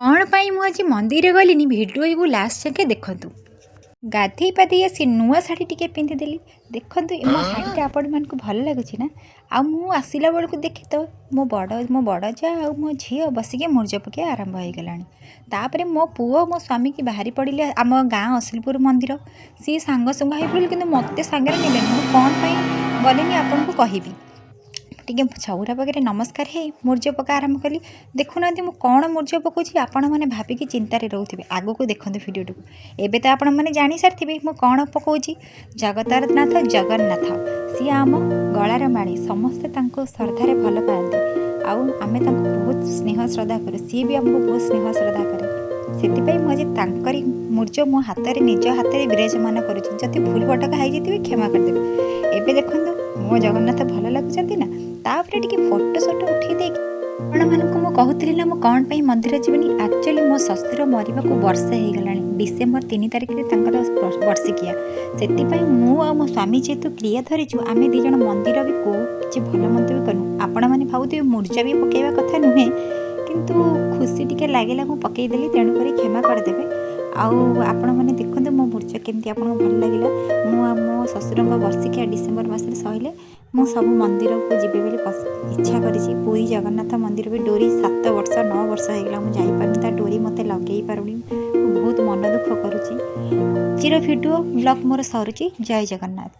କ'ଣ ପାଇଁ ମୁଁ ଆଜି ମନ୍ଦିର ଗଲିନି, ଭିଡ଼ିଓକୁ ଲାଷ୍ଟ ଯାକେ ଦେଖନ୍ତୁ। ଗାଧେଇ ପାଧେଇ ଆସି ନୂଆ ଶାଢ଼ୀ ଟିକେ ପିନ୍ଧିଦେଲି। ଦେଖନ୍ତୁ, ମୋ ଶାଢ଼ୀଟା ଆପଣମାନଙ୍କୁ ଭଲ ଲାଗୁଛି ନା? ଆଉ ମୁଁ ଆସିଲା ବେଳକୁ ଦେଖେ ତ ମୋ ବଡ଼ ଯା ଆଉ ମୋ ଝିଅ ବସିକି ମୁର୍ଜ ପକାଇବା ଆରମ୍ଭ ହେଇଗଲାଣି। ତାପରେ ମୋ ପୁଅ ମୋ ସ୍ୱାମୀକି ବାହାରି ପଡ଼ିଲେ ଆମ ଗାଁ ଅସୁଲପୁର ମନ୍ଦିର। ସିଏ ସାଙ୍ଗ ସାଙ୍ଗ ହେଇପଡ଼ିଲେ, କିନ୍ତୁ ମୋତେ ସାଙ୍ଗରେ ନେଲେନି। ମୁଁ କ'ଣ ପାଇଁ ଗଲିନି, ଆପଣଙ୍କୁ କହିବି। ଟିକେ ଚଉରା ପାଖରେ ନମସ୍କାର ହେଇ ମୁର୍ଜ ପକା ଆରମ୍ଭ କଲି। ଦେଖୁନାହାନ୍ତି, ମୁଁ କ'ଣ ମୁର୍ଜ ପକାଉଛି, ଆପଣମାନେ ଭାବିକି ଚିନ୍ତାରେ ରହୁଥିବେ। ଆଗକୁ ଦେଖନ୍ତୁ ଭିଡ଼ିଓଟିକୁ। ଏବେ ତ ଆପଣମାନେ ଜାଣିସାରିଥିବେ ମୁଁ କ'ଣ ପକାଉଛି। ଜଗତର ନାଥ ଜଗନ୍ନାଥ, ସିଏ ଆମ ଗଳାର ମାଳି। ସମସ୍ତେ ତାଙ୍କୁ ଶ୍ରଦ୍ଧାରେ ଭଲ ପାଆନ୍ତି ଆଉ ଆମେ ତାଙ୍କୁ ବହୁତ ସ୍ନେହ ଶ୍ରଦ୍ଧା କରୁ। ସିଏ ବି ଆମକୁ ବହୁତ ସ୍ନେହ ଶ୍ରଦ୍ଧା କରେ। ସେଥିପାଇଁ ମୁଁ ଆଜି ତାଙ୍କରି ମୁର୍ଜ ମୋ ହାତରେ, ନିଜ ହାତରେ ବିରାଜମାନ କରୁଛି। ଯଦି ଭୁଲ ଭଟକା ହେଇଯାଇଥିବେ, କ୍ଷମା କରିଦେବେ। ଏବେ ଦେଖନ୍ତୁ, ମୋ ଜଗନ୍ନାଥ ଭଲ ଲାଗୁଛନ୍ତି ନା? ତାପରେ ଟିକେ ଫଟୋ ସଟୋ ଉଠେଇ ଦେଇକି, ଆପଣମାନଙ୍କୁ ମୁଁ କହୁଥିଲି ନା, ମୁଁ କ'ଣ ପାଇଁ ମନ୍ଦିର ଯିବିନି। ଆକ୍ଚୁଆଲି ମୋ ଶ୍ୱଶୁର ମରିବାକୁ ବର୍ଷେ ହେଇଗଲାଣି। ଡିସେମ୍ବର 3 ତାରିଖରେ ତାଙ୍କର ବର୍ଷିକିଆ। ସେଥିପାଇଁ ମୁଁ ଆଉ ମୋ ସ୍ୱାମୀ ଯେହେତୁ କ୍ରିୟା ଧରିଛୁ, ଆମେ ଦୁଇ ଜଣ ମନ୍ଦିର ବି କେଉଁ କିଛି ଭଲ ମନ୍ଦ ବି କରିନୁ। ଆପଣମାନେ ଭାବୁଥିବେ ମୁର୍ଜ ବି ପକାଇବା କଥା ନୁହେଁ, କିନ୍ତୁ ଖୁସି ଟିକେ ଲାଗିଲା, ମୁଁ ପକାଇଦେଲି। ତେଣୁକରି କ୍ଷମା କରିଦେବେ। ଆଉ ଆପଣମାନେ ଦେଖନ୍ତୁ, ମୋ ମୁର୍ଜ କେମିତି ଆପଣଙ୍କୁ ଭଲ ଲାଗିଲା? ମୁଁ ଆଉ ମୋ ଶ୍ୱଶୁରଙ୍କ ବର୍ଷିକିଆ ଡିସେମ୍ବର ମାସରେ ସରିଲେ ମୁଁ ସବୁ ମନ୍ଦିରକୁ ଯିବି ବୋଲି ଇଚ୍ଛା କରିଛି। ପୁରୀ ଜଗନ୍ନାଥ ମନ୍ଦିର ବି ଡୋରି 7 ବର୍ଷ, 9 ବର୍ଷ ହେଇଗଲା, ମୁଁ ଯାଇପାରୁନି। ତା ଡୋରି ମୋତେ ଲଗେଇ ପାରୁନି। ମୁଁ ବହୁତ ମନ ଦୁଃଖ କରୁଛି। ଆଜିର ଭିଡ଼ିଓ ବ୍ଲଗ୍ ମୋର ସରୁଛି। ଜୟ ଜଗନ୍ନାଥ।